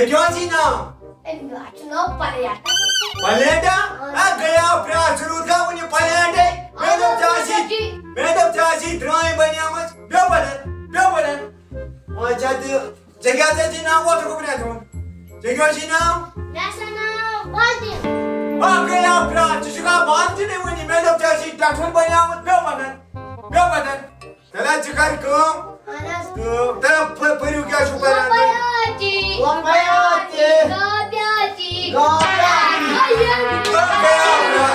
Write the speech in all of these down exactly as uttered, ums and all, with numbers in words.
کیٛاہ چھُے ناو؟ اَتھ چھُ ناو پلیٹ۔ پلیٹا؟ آ، گٔیا پرٛاٹھ، ژٕ روٗدکھا وُنہِ پلیٹے؟ مےٚ دوٚپ، ژےٚ آسی، مےٚ دوٚپ، ژےٚ آسی درٛامہِ بنیمٕژ۔ بیٚہہ بدل، بیٚہہ بدل۔ اچھا، تہٕ ژےٚ کیٛاہ، ژےٚ چھُے ناو وۄتھٕ گوٚبریا دیُن؟ ژےٚ کیٛاہ چھُے ناو؟ مےٚ چھُ ناو بالٹیٖن۔ آ، گٔیا پرٛاٹھ، ژٕ چھُکھا بالٹیٖنٕے وُنہِ؟ مےٚ دوٚپ، ژےٚ آسی ٹٮ۪ٹھوَن بنیمٕژ۔ بیٚہہ بدل، بیٚہہ بدل۔ تیٚلہِ حظ ژٕ کر کٲم۔ اہن حظ۔ تہٕ تیٚلہِ پ-، پٔرِو کیٛاہ چھُو پران تُہۍ؟ لۄپیاتی۔ لۄپیاتی۔ گاپیاتی۔ گاپیاتی۔ آ، گٔیا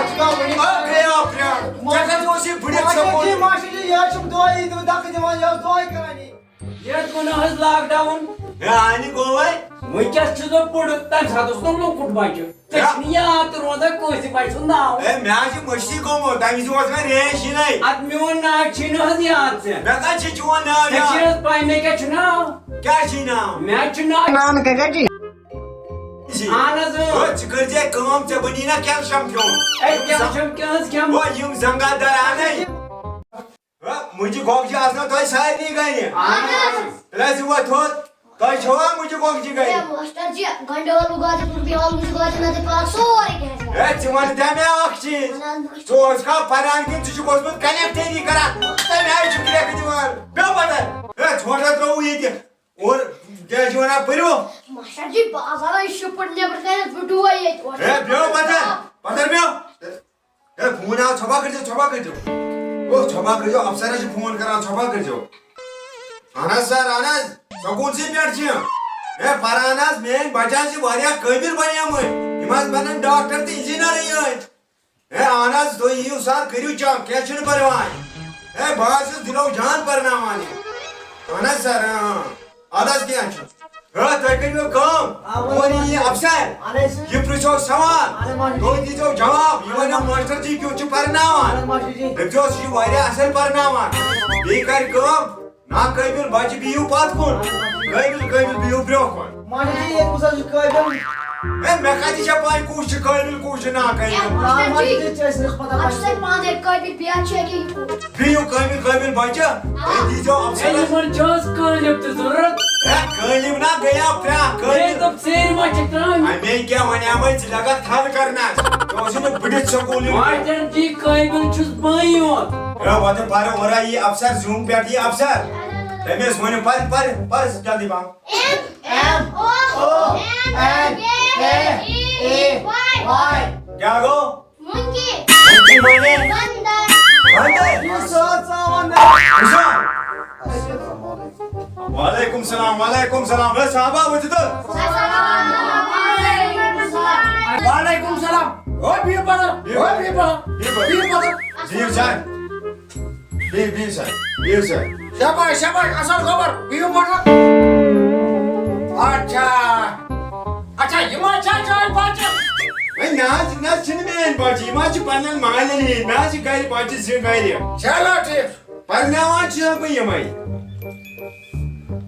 پرٛاٹھ۔ آ، گٔیا پرٛاٹھ۔ ژےٚ کتہِ اوس یہِ بٕڈِتھ ماشٹر جی، سکوٗل؟ ماشٹر جی، یہِ حظ چھُم دۄہے دَکہٕ دِوان، یہِ اوس دۄہے کران یہِ۔ یتھ گوٚو نہٕ حظ lockdown۔ ہے، آ، نہٕ گوٚو وۄنۍ۔ وٕنکیٚس چھُس بہٕ بُڈٕ، تمہِ ساتہٕ اوس نہٕ لۄکُٹ بچہٕ۔ ژےٚ ہے۔ چھُنہٕ یاد تہِ روزان کٲنٛسہِ بچہٕ سُنٛد ناو۔ ہے، مےٚ حظ چھُ مٔشتٕے گوٚمُت، تمہِ وِزِ اوس مےٚ ریش یِنَے۔ ادٕ میون ناو چھُے نہٕ حظ یاد ژےٚ۔ مےٚ کتہِ چھُ چون ناو ژےٚ یاد؟ چھُے حظ پاے مےٚ کیٛاہ چھُ ناو؟ کیٛاہ چھُے ناو؟ مےٚ حظ چھُ ناو نام کیٛاہ چھُے؟ اہن حظ، اۭں۔ ہے، ژٕ کٔرۍ زِ کٲم، ژےٚ بنی نا calcium کھیوٚن۔ ہے، calcium کیٛاہ حظ کھٮ۪مہٕ؟ ہے، یِم زنٛگہٕ دار انے۔ ہا، مُجہِ گۄگجہِ آسنو تۄہہِ سارنٕے گرِ؟ اہن حظ۔ تیٚلہِ حظ یِیِو وۄنۍ تھوٚد۔ تۄہہِ چھوا مُجہِ گۄگجہِ گرِ؟ ہے، ماشٹر جی، گنڈٕ ٲلوٕ گۄگجہِ، پھُل بیول مُجہِ گۄگجہِ، نَدٕرۍ پاکھ، سورُے کینٛہہ حظ۔ ہے، ژٕ وَن تہ مےٚ اکھ چیٖز۔ وَن حظ ماشٹر۔ ژٕ اوسکھا پران کِنہٕ ژٕ چھُکھ اوسمُت کنیکٹری کران؟ تَمہِ آیہِ چھُکھ کرٛٮ۪کہٕ دِوان۔ بیٚہہ پتہٕ۔ ہے، ژھۄٹھ ہا ترٛووُ ییٚتہِ۔ اور کیٛاہ چھِ وَنان، پٔرِو؟ ماشٹر جی، بہٕ آسہٕ ہا یہِ شُپُر نیٚبرٕ کَنٮ۪تھ، بہٕ ڈُوے ییٚتہِ۔ ہے، بیٚہہ پتہٕ۔ پتہٕ بیٚہہ۔ ہے، فون آو، ژھۄپہٕ کٔرۍزیو، ژھۄپہٕ کٔرۍزیو۔ او، ژھۄپہٕ کٔرۍزیو، افسر حظ چھِ فون کران، ژھۄپہٕ کٔرۍزیو۔ اہن حظ سر، اہن حظ، سکوٗلسٕے پٮ۪ٹھ چھِ۔ ہے، پران حظ، میٲنۍ بچہٕ حظ چھِ واریاہ قٲبِل بنیمٕتۍ۔ یِم حظ بنن ڈاکٹر تہٕ انجینرٕے یٲتۍ۔ ہے، اہن حظ، تُہۍ یِیِو سر، کٔرِو چیک، کینٛہہ چھُنہٕ پرواے۔ ہے، بہٕ حظ چھُس دِلو جان پرناوان یہِ۔ اہن حظ سر، اۭں، اَدٕ حظ کینٛہہ چھُنہٕ۔ ہے، تُہۍ کٔرِو کٲم، آ، ؤنِو اور یی ماشٹر۔ افسر، اہن حظ۔ یہِ پرٛژھو سوال، اہن حظ ماشٹر۔ تُہۍ دیٖزیو جواب، یہِ ؤنِو ماشٹر جی کیُتھ چھُ پرناوان۔ اہن حظ ماشٹر جی۔ دٔپۍزیوس، یہِ چھُ واریاہ اصل پرناوان۔ بیٚیہِ کرِ کٲم، ناقٲبِل بچہِ بِہِو پتھ کُن، قٲبِل، قٲبِل بِہِو برٛونٛہہ کُن۔ ماشٹر جی، ییٚتہِ کُس حظ چھُ قٲبِل؟ ہے، مےٚ کتہِ چھےٚ پاے کُس چھُ قٲبِل، کُس چھُ ناقٲبِل؟ ہے، نا، ماشٹر ماشٹر جی۔ جی، ژےٚ ٲسۍ نہٕ پتہ اَتھ چھُ ماشٹر۔ سۭتۍ پانہٕ قٲبِل بیٚیہِ چھُ أکہِ یہِ۔ بِہِو قٲبِل، قٲبِل بچہِ، آ۔ تُہۍ دیٖزیو ہے، افسرس۔ یِمن چھِ حظ قٲلب تہِ ضروٗرت؟ ہے، قٲلب نا گٔیا پرٛا، ہے، قٲلب۔ دوٚپ ژیٖرۍ ما چھِ ترٛامہِ؟ اَمے کیٛاہ وَنیٛامَے ژٕ لگکھ تھل کرنس؟ ژےٚ اوسُے نہٕ بٕڈِتھ سکوٗل یُن۔ ماشٹر جی، قٲبِل چھُس بٕے یوت۔ ہے، وۄنۍ تہِ پَرٕ اورے یی افسر، زوٗم پٮ۪ٹھ یی افسر۔ تٔمِس ؤنِو، پَر، پَر، پَر جلدی پَہَم۔ M M O N K E Y۔ کیٛاہ گوٚو؟ مونکی۔ مونکی معنی؟ بندر۔ بندر؟ یہِ سا ژاوان۔ وٕچھو۔ وعلیکم سلام، وعلیکم سلام۔ ہے صاحبہ، ؤتھِو تہٕ۔ السلام علیکم۔ وعلیکم سلام۔ او، بِہِو پَتھَر۔ بِہِو۔ او، بِہِو پَتھَر۔ بِہِو پَتھَر۔ بِہِو پَتھَر۔ بِہِو سا۔ بِہِو، بِہِو سا۔ بِہِو سا۔ شاباش، شاباش، اَصٕل خبر۔ بِہِو پَتھَر۔ اچھا۔ اچھا، یِم حظ چھا چٲنۍ بَچہٕ؟ ہے، نہ حظ، نہ حظ چھِنہٕ میٛٲنۍ بَچہٕ۔ یِم حظ چھِ پنٛنٮ۪ن مالٮ۪ن ہِنٛدۍ۔ مےٚ حظ چھِ گَرِ بَچہٕ زٕ گَرِ۔ چلو، ٹھیٖک چھُ۔ پرناوان چھُسَکھ بہٕ یِمَے۔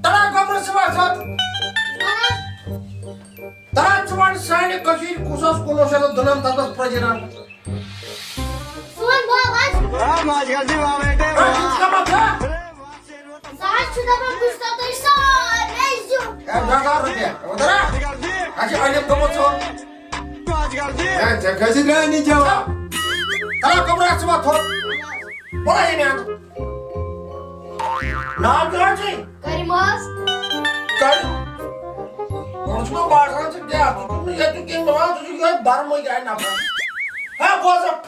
تَلہ گوٚبرٕ ژٕ وَتھ ژٕ۔ تَلہ ژٕ وَن سانہِ کٔشیٖرِ کُس اوس کُنوُہ شیٚتھ تہٕ دُنَمتَس منٛز پرٛزِڈنٛٹ؟ سون باب حظ۔ واہ، ماجہِ گَر دی، واہ بیٹے، ہے، واہ۔ ژٕ کَمَتھ چھا؟ سُہ حظ چھُ دَپان، بہٕ چھُس تۄہہِ سارنٕے زیُن۔ ہے، دَہ ساس رۄپیہِ۔ اَتھ چھِ علم گوٚمُت ژوٚر۔ ہے، ژےٚ کیٛازِ درٛاے نہٕ جواب؟ تَلہ گوٚبرٕ ژٕ وَتھ تھوٚد۔ بڑا یہِ مےٚ اَنُن۔ ناو کیٛاہ حظ چھُے؟ کریم حظ۔ کریم؟ گۄڈٕ چھُ مےٚ باسان ژٕ کیٛاہ، ژٕ چھُکھ نہٕ ییٚتیُک کینٛہہ، دَپان ژٕ چھُکھ یِہوٚے برمٕے جایہِ نفر۔ ہے بوز سا،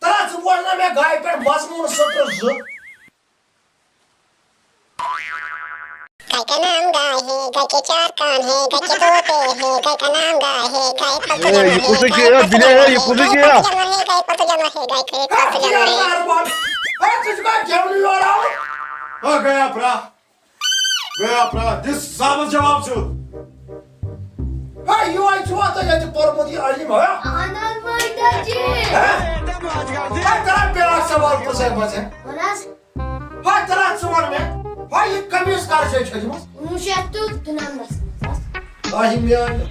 ترٛا ژٕ بوز نا مےٚ گایہِ پٮ۪ٹھ مضموٗن سطرٕ زٕ۔ गाय का नाम गाय है, गाय के चार कान है, गाय के दो पैर है, गाय का नाम गाय है, गाय पग اے، یہِ کُس ہے گیا؟ بِلے ہے، یہِ کُس ہے گیا؟ جمع ہے، गाय पग जमा है, गाय का एक पग जमा है। ہے، ژٕ چھُکھا گٮ۪ونہٕ یورٕ آمُت؟ آ، گیا پرٛا۔ گیا پرٛا۔ دِس صاحبس جواب سیوٚد۔ ہے، یِہوٚے چھُوا تۄہہِ ییٚتہِ پوٚرمُت یہِ علم، ہا؟ اہن حظ، مٲنۍ تو جی۔ ہے؟ ہے، ترٛا بیٛاکھ سوال پرٛژھے بہٕ ژےٚ۔ وَن حظ۔ ہے، ترٛا ژٕ وَن مےٚ، ہے، یہِ قمیٖض کر چھے چھٔجمٕژ؟ کُنوُہ شیٚتھ تہٕ دُنَمتَس۔ آہہِ میٛانہِ،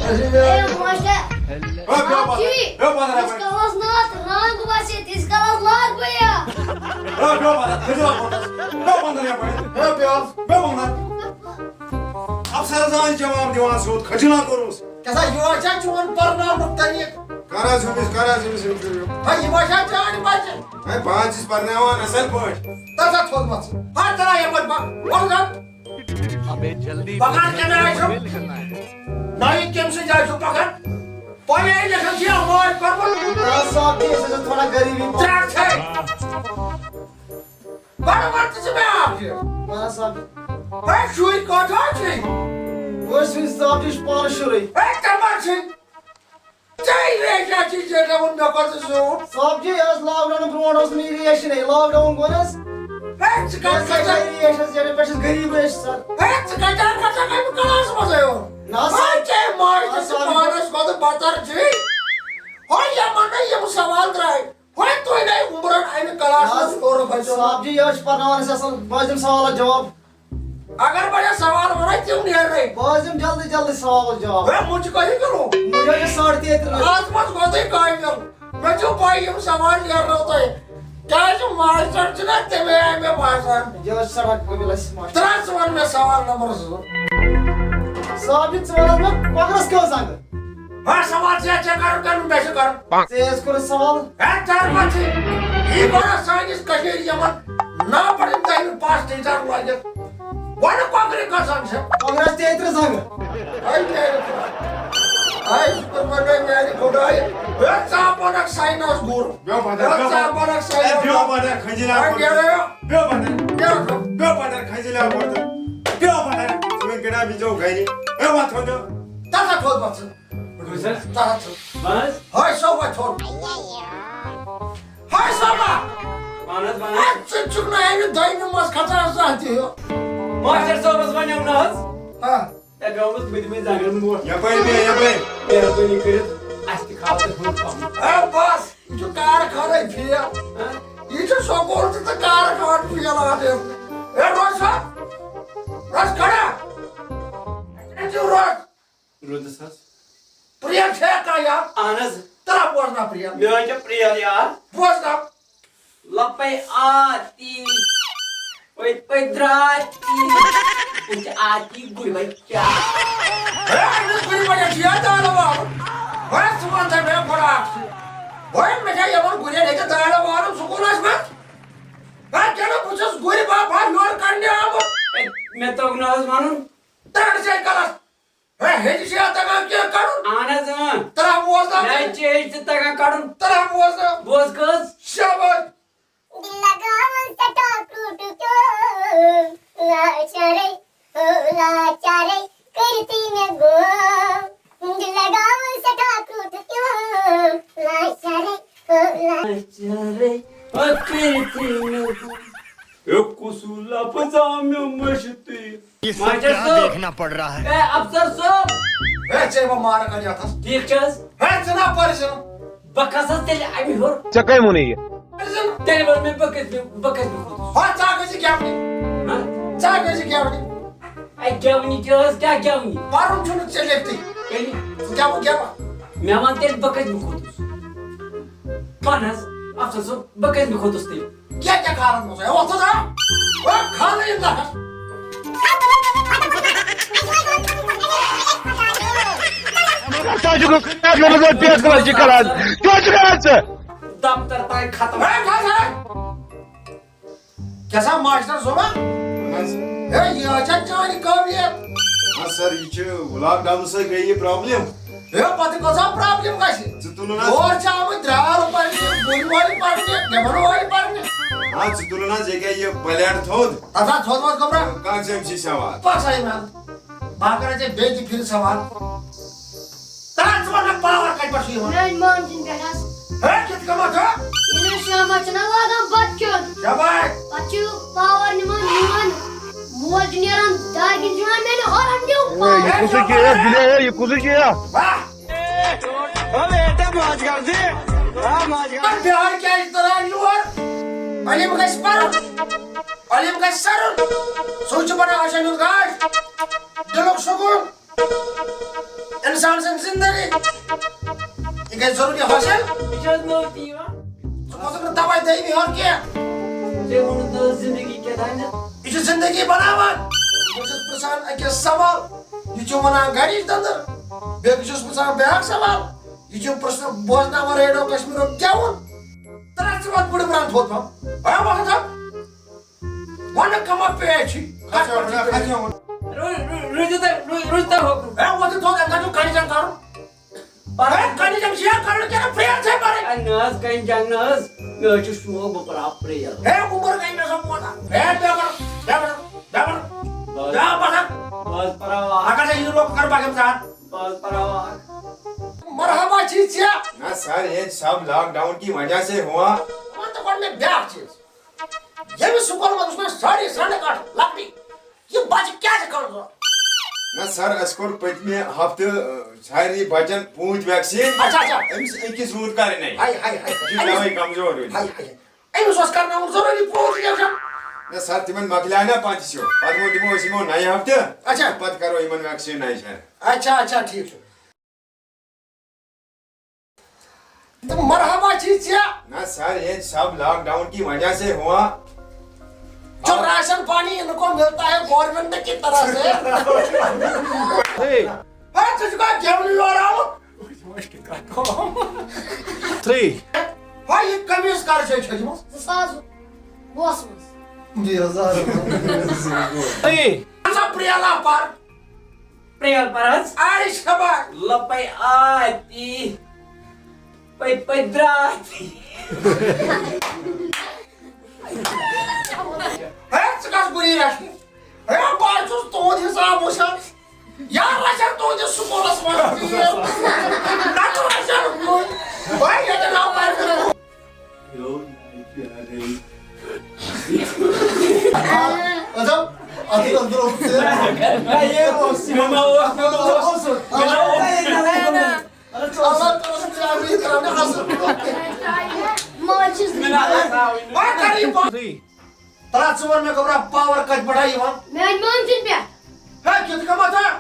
آہہِ میٛانہِ۔ A, master. ہے، بیٚہہ پَتھَر، جی، بیٚہہ پَتھَر ییٚتہِ۔ ییٖتِس کالَس نہٕ اَتھ رنٛگ وَسہِ، تیٖتِس کالَس لاگ بہٕ یہِ۔ ہے، بیٚہہ پَتھَر، کھٔسِو اَتھ پَتھَر۔ بیٚہہ پَتھَر یَپٲرۍ۔ ہے، بیٚہہ۔ بیٚہہ پَتھَر۔ زان جواب دِوان سیوٚد، کھجلان کوٚرُس۔ کیٛاہ سا، یہِ وۄنۍ چھا چون پرناونُک طریٖقہٕ؟ کر حظ أمِس، کر حظ أمِس أمِس۔ ہے، یہِ وۄنۍ چھا چانہِ بچہِ؟ ہے، بہٕ حظ چھُس پرناوان اصل پٲٹھۍ۔ تَتھ ہا تھوٚد مَژٕ۔ ہا، تَلہ یَپٲرۍ پَکھ۔ وَلہٕ گژھ۔ ہمیں جلدی پکان کَمہِ آیہِ چھُ؟ نایِک کَمہِ سۭتۍ آیہِ چھُ پکان؟ پَنٕنۍ لیکھان چھِ یہِ مٲلۍ کوٚرمُت۔ نہ صاحب جی، أسۍ حظ چھِ تھوڑا غریٖبی پَہَم۔ ترٛٹھ ہے۔ بڑٕ وَن تہٕ ژٕ مےٚ اکھ یہِ۔ اہن حظ صاحب۔ ہے، شُرۍ کۭتیاہ چھِ؟ وۄنۍ چھِ صاحب جی، أسۍ چھِ پانہٕ شُرٕے۔ ہے، تِمن چھِ۔ ژےٚ ریشا چھِ ژےٚ ووٚن مےٚ کھۄتہٕ زیوٗٹھ۔ صاحب جی، یہِ ٲس lockdown برونٛٹھ اوس نہٕ یہِ ریش نٕے، lockdown گوٚو نہٕ حظ۔ ہے، ژٕ کَتہِ یہِ ٲس کَتہِ؟ ریش حظ، ییٚتہِ پٮ۪ٹھ چھِ غریٖبٕے أسۍ سر۔ ہے، ژٕ کَتہِ آو کَتہِ آو اَمہِ class منٛزٕے یور؟ نہ ہے، سر۔ ژےٚ ماجہِ نہ چھِ سر۔ پانَس کھۄتہٕ بَتر جی۔ ہے، یِمَن نَے یِم سوال درٛاے۔ وۄنۍ تُہۍ نَے عمرن اَمہِ class منٛز ہیوٚر بچو۔ صاحب جی، یہِ حظ چھِ پرناوان اَسہِ اَصٕل، بہٕ حظ دِمہٕ سوالَس جواب۔ اگر بہٕ یہِ سوال وَنَے، تِم نیرنَے۔ بہٕ حظ دِمہٕ جلدی جلدی سوالَس جواب۔ ہے، مُجہِ کٔہہِ کِلوٗ؟ مُجہِ حظ چھِ ساڑ تیٚیہِ تٕرٛہ۔ اَتھ منٛز گوٚو تۄہہِ کٲفی۔ مےٚ چھُو پَے، یِم سوال نیرنو تۄہہِ۔ کیٛازِ ماسٹر چھُنہ تَمے آیہِ مےٚ باسان۔ یہِ حظ چھِ سڑک قٲبِل اَسہِ ماسٹر۔ ترٛٹھ، ژٕ وَن مےٚ سوال نمبر زٕ۔ صاحب جی، ژٕ وَن حظ مےٚ کۄکرَس کیٛاہ حظ زنٛگہٕ؟ ہا، سوال چھا ژےٚ کرُن کِنہٕ مےٚ چھُ کرُن؟ ژےٚ حظ کوٚرُتھ سوال۔ ہے، ژٕ ما چھِ یی گوٚو سٲنِس کٔشیٖرِ یِمن نا پڑھن تٔمۍ پاس ٹیٖچر لٲگِتھ؟ وَنہٕ کۄکرِ قسم چھِ۔ کۄکرَس تہِ ترٛےٚ زنٛگہٕ۔ ہے، میٛانہِ خۄدایہِ۔ ہے، سُہ کوٚر وۄنۍ میٛانہِ خۄدایہِ۔ ہے، ژٕ ہا بنکھ ساینس گُر۔ بیٚہو پتھر، ہے، بیٚہو ژٕ ہا پتھر۔ بنکھ ساینس ہے، بیٚہو گُر۔ پتھر، کھٔنجہِ نا ہے، پتھر۔ نیرو۔ بیٚہو پتھر۔ نیرو۔ بیٚہو پتھر، کھٔنجہِ نا پتھر۔ بیٚہو پتھر۔ ژٕ وۄنۍ گِنٛدان بِہِو گرِ۔ ہے، وۄتھ وۄنۍ۔ تَتھ ہا تھوٚد وۄتھ ژٕ۔ کُس حظ؟ تَتھ ہا ژٕ۔ بہٕ حظ؟ ہاے سوبا تھوٚد۔ ہاے سوبا۔ وَن حظ، وَن حظ۔ ہے، ژٕ چھُکھ نہٕ اَمہِ دۄیمہِ منٛز کھژان زانٛہہ تہِ ہیوٚر۔ ماسٹر صٲبَس وَنیو نہٕ حظ۔ ہا۔ ہے، گوٚمُت بہٕ دِمَے زنٛگَن موٹ۔ یَپٲرۍ بیٚہہ، یَپٲرۍ۔ مہربٲنی کٔرِتھ، اَسہِ تہِ کھاو ژٕ ہُنٛد پَہَم۔ ہے، بَس، یہِ چھُ کارخانَے فیل۔ ہا؟ یہِ چھُ سکوٗل تہِ تہٕ کارخانہٕ فیل اَتھ۔ ہے، روز سا، روز کھڑا۔ ہے، ژٕ روز۔ روٗدُس حظ۔ پرٛیل چھےٚ کانٛہہ یاد؟ اَہَن حظ۔ ترٛا بوزناو پرٛیل۔ مےٚ حظ چھےٚ پرٛیل یاد۔ بوزناو۔ لَپَے آتی، پٔتۍ پٔتۍ درٛاتی، أسۍ آتی گُرۍ بَچہ۔ ہے، أمِس گُرۍ بَچَس چھِ یاد دانہٕ والُن۔ ہے، ژٕ وَن سا مےٚ گۄڈٕ اَکھ چیٖز۔ ہے، مےٚ چھا یِمَن گُرٮ۪ن ییٚتہِ دانہٕ والُن سکوٗلَس منٛز؟ ہے، کِنہٕ بہٕ چھُس گُرۍ بَب یورٕ کَڑنہِ آمُت؟ ہے، مےٚ توٚگ نہٕ حظ وَنُن۔ ترٛٹھ چھے کَلَس۔ ہے، ہیٚچھ چھِ اَتھ تَگان کینٛہہ کَڑُن؟ اَہَن حظ، اۭں۔ ترٛا بوزناو مےٚ ژٕ۔ چیج تہِ تَگان کَڑُن۔ ترٛا بوزناو۔ بوز کٔژ؟ شاباش۔ دل لگاؤ سٹا ٹوٹ کیوں لاچارے، او لاچارے کرتی میں گو۔ دل لگاؤ سٹا ٹوٹ کیوں لاچارے، او لاچارے۔ ہے، کُس لفظ آو مےٚ مٔشتٕے؟ یہ سب ماسٹر کیا صٲب۔ دیکھنا پڑ رہا ہے؟ اے، افسر صٲب۔ ہے، ژےٚ ما مارٕ کَرِ اَتھَس؟ ٹھیٖک چھِ حظ؟ ہے، ژٕ نا پَرِ ژٕ۔ بہٕ کھسَس تیٚلہِ اَمہِ ہیوٚر۔ ژےٚ کَمہِ ووٚنُے یہِ؟ پَرِ ژٕ نہٕ۔ تٔمۍ ووٚن مےٚ، بہٕ کَتہِ، بہٕ کَتہِ بیٚہمہٕ؟ ہا، ژٕ ہا گٔژھِ گٮ۪ونہِ۔ ہہ؟ ژٕ ہا گٔژھِ گٮ۪ونہِ۔ اے، گٮ۪ونہِ کیٛاہ حظ؟ کیٛاہ گٮ۪ونہِ؟ پَرُن چھُنہٕ ژےٚ لیٚکھتٕے۔ تیٚلہِ؟ ژٕ گٮ۪وَکھ، گٮ۪وَکھ۔ مےٚ وَن تیٚلہِ، بہٕ کَتہِ بیٚہمہٕ؟ وَن حظ، افسر صٲب، بہٕ کَتہِ بیٚہمہٕ؟ کیٛاہ کیٛاہ کھالَن منٛز؟ ہے، وۄتھ حظ، آ۔ وۄتھ کھالہٕ یِم نفر۔ تۄہہِ چھُو کیٛاہ کٔرمٕژ؟ تۄہہِ کیٛاہ کٔرمٕژ؟ یہِ کَران؟ کیٛاہ چھُ کَران ژٕ؟ دفتر تام ختم۔ ہے، کھس ہے۔ کیٛاہ سا ماسٹر صٲبا؟ اہن حظ۔ ہے، یہِ ہا چھا چانہِ قٲبلیت؟ اہن سر، یہِ چھُ lockdown سۭتۍ گٔے یہِ problem۔ ہے، پتہٕ کۭژاہ problem گژھِ؟ ژٕ تُلُن حظ۔ یور چھِ آمٕتۍ درٛار پرنہِ، گُرۍ وٲلۍ پرنہِ، گٮ۪وَن وٲلۍ پرنہِ۔ آ، ژٕ تُلُن حظ ییٚکیٛاہ یہِ plate تھوٚد۔ اَتھ ہا تھوٚد وۄتھ گوٚبرا۔ کانٛہہ ژےٚ أمۍ سٕے سوال۔ پَکھ سا یہِ مےٚ اَنٛد۔ بہٕ ہا کَرے ژےٚ بیٚیہِ تہِ پھِرِ سوال۔ تَلہٕ ژٕ وَن مےٚ power کَتہِ پٮ۪ٹھ چھُ یِوان؟ میٛانہِ مٲمجہِ پٮ۪ٹھ حظ۔ ہے، کِتھ کٔنۍ چھُ؟ ییٚلہِ أسۍ شامَس چھِنہ لاگان بَتہٕ کھیوٚن۔ شاباش۔ پَتہٕ چھُ power نِوان میون مول چھُ نیران دارِ کِنۍ چھُ یِوان میٛانہِ اورَن نیوٗ اے، یہِ power۔ کُسٕے چھُ، اے، دِلے، اے، یہِ کُسٕے چھُ، اے؟ واہ۔ او بیٹا، موج کر دی۔ آ، موج کر۔ بیٛاکھ کیٛازِ تران یور؟ علم گژھِ پَرُن۔ علم گژھِ سَرُن۔ سُے چھُ بَناوان شامیُن گاش۔ دِلُک سکوٗن۔ اِنسان سٕنٛز زِندگی۔ یہِ گژھِ ضروٗری حٲصِل۔ یہِ چھِ حظ نٔو تہِ یِوان؟ ژٕ کھوژُکھ نہٕ تَوَے دوٚیمہِ ہیوٚر کینٛہہ۔ تٔمۍ ووٚن نہٕ زِندگی کیٛاہ تانٮ۪تھ۔ یہِ چھِ زِندگی بَناوان۔ بہٕ چھُس پِرٛژھان أکِس سوال۔ یہِ چھُ وَنان گَرِچ دٔنٛدٕر، بیٚکہِ چھُس پرٛژھان بیٛاکھ سوال۔ یہِ چھُ پرٛژھنہٕ بوزناوان ریڈیو کشمیٖرُک گٮ۪وُن۔ ترٛٹھ ژٕ وَتھ بٕڈٕ برٛنٛد تھوٚد پَہَم۔ ہے وَتھ ہا۔ وَنہٕ کَمہ پیچ چھِ؟ کَتھ پٮ۪ٹھ چھِ پیچ؟ روٗ-، روٗ-، روٗزِو تُہۍ، روٗ-، روٗزِو تُہۍ حُکُم۔ ہے وَتھ تھوٚد، اَمہِ ساتہٕ چھُ کَنہِ جنٛگ کَرُن۔ پَرٕ۔ ہے کَنہِ جنٛگ چھِ یا کَرُن کِنہٕ پرٛیل چھےٚ پَرٕنۍ؟ ہے نہ حظ، کَنہِ جنٛگ نہ حظ۔ مےٚ حظ چھُ شوق بہٕ پَرٕ ہا پرٛیل۔ ہے عُمر گٔے مےٚ سۄ موٹا۔ ہے بے بَرٕ، بے بَرٕ، بے بَرٕ۔ بَس۔ بے بَرٕ۔ بَس پَرٕ ہا۔ اگر ژےٚ یہِ لوٚگ کَر بَچَم ژٕ ہا۔ بَس پَرٕ ہا۔ مرحبا چھِ ژےٚ۔ نہ سر، یہ سب لاک ڈاؤن کی وجہ سے ہوا۔ وۄنۍ تہٕ گۄڈٕ مےٚ بیٛاکھ چیٖز۔ ییٚمہِ سکوٗل منٛز وٕچھ مےٚ سٲری سرٛنٛڈٕ کَٹھ لۄکٹی۔ یہِ بَچہٕ کیٛازِ کَڑُن ضوٚرَتھ؟ نہ سر، اَسہِ کوٚر پٔتمہِ ہفتہٕ، ٲ، سارنٕے بَچَن پوٗتۍ ویکسیٖن۔ اچھا، اچھا۔ أمِس أکِس روٗد کَرنَے۔ ہاے، ہاے، ہاے۔ یہِ چھُ أمِس، تَوَے کَمزور روٗدمُت۔ ہاے، ہاے۔ أمِس اوس کَرناوُن ضروٗری پوٗتۍ انجیکشن۔ نہ سر، تِمَن مۄکلیٛاو نہ پَنٛژاہ۔ پَتہٕ ووٚن تِمو، أسۍ یِمو نَیہِ ہفتہٕ۔ اچھا۔ پَتہٕ کَرو یِمَن ویکسیٖن نَیہِ جایہِ۔ اچھا، اچھا، ٹھیٖک چھُ۔ تہٕ مرحبا چھِ ژےٚ۔ نہ سر، یہ سب لاک ڈاؤن کی وجہ سے ہوا۔ جو راشن پانی ان کو ملتا ہے گورنمنٹ کی طرف سے۔ ہے، ژٕ چھُکھا گٮ۪ونہٕ یور آمُت؟ تھری۔ ہے، یہِ قمیٖض کر چھے چھٔجمٕژ؟ زٕ ساس وُہَس منٛز۔ بیٚیہِ ہزار۔ تھری۔ اچھا، پرٛیلا پر۔ پرٛیل پر حظ۔ آے شباش۔ لپے آتی۔ پے پدراتی۔ ہے، ژٕ کَس گُری رَچھنہِ؟ ہے، بہٕ حظ چھُس تُہُنٛد حِساب وٕچھان۔ یا رَچھن تُہٕنٛدِس سکوٗلَس منٛز تیٖل۔ نَتہٕ رَچھن کُنہِ۔ ہے، ییٚتہِ ناو پَرِ نہٕ۔ اَدٕ، اَتھ أنٛدرٕ اوس ژےٚ۔ مےٚ ما اوس، مےٚ ما اوس۔ اللہ تعالیٰ سٕنٛدِ آمین ترٛاونہٕ اَصٕل پٲٹھۍ۔ ماجہِ چھِ زِندٕ۔ وۄنۍ کر یہِ پا-، تھری۔ ترٛٹھ ژٕ وَن مےٚ، گوٚبرا، پاور کَتہِ پٮ۪ٹھ آو یِوان؟ میٛانہِ مٲمۍ سٕنٛدِ پٮ۪ٹھ۔ ہے، کیُتھ کَمہ ژٕ؟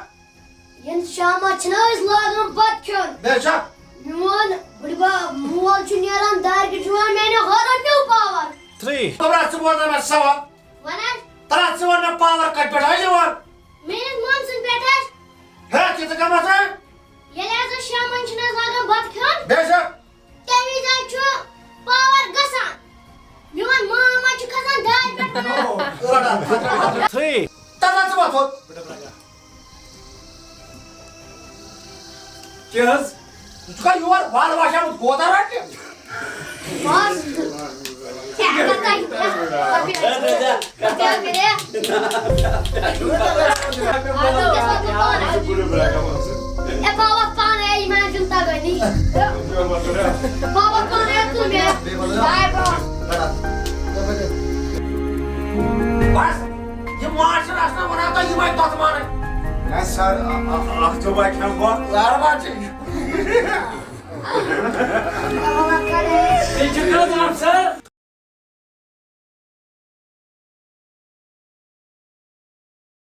ییٚلہِ شامَس چھِنہٕ أسۍ لاگان بَتہٕ کھیوٚن۔ بے شک۔ میون بٕڈبب مول چھُ نیران دارِ پٮ۪ٹھ، چھُ وَنان، "میٛانیو ہٲرَن پیوٚو پاور۔" تھری۔ گوٚبرا، ژٕ بوز مےٚ سوال۔ وَن حظ۔ ترٛٹھ ژٕ وَن مےٚ، پاور کَتہِ پٮ۪ٹھ آو یِوان؟ میٛٲنِس مٲمۍ سٕنٛدِ پٮ۪ٹھ حظ۔ ہے، کیُتھ کَمہ ژٕ؟ ییٚلہِ حظ أسۍ شامَن چھِنہٕ حظ لاگان بَتہٕ کھیوٚن۔ بے شک۔ تَمہِ وِزِ حظ چھُ پاور گژھان۔ میون مام حظ چھُ کھسان دارِ پٮ۪ٹھ۔ تھری۔ تَتھ حظ ژٕ وۄتھ۔ کیٛاہ حظ؟ ژٕ چھُکھا یور وارٕ واشا آمُت کوتاہ رَٹنہِ؟ بس۔ کیٛاہ کَتھ آیہِ؟ کیٛاہ کَرِ؟ اے بابا پانے یہِ مےٚ چھُنہٕ تَگٲنی۔ بابا پانے تُل مےٚ۔ بائے بابا۔ بس، یہِ ماز چھُنہٕ آسان وَنان تۄہہِ یِمَے تۄتہٕ مانٕے۔ نہ سر، اَ-، اَ-، اَکھ ژٕ وَتہِ ہٮ۪مہٕ بہٕ۔ لارٕ ماز چھِ۔ تیٚلہِ چھُ کَتھ اَکھ سر۔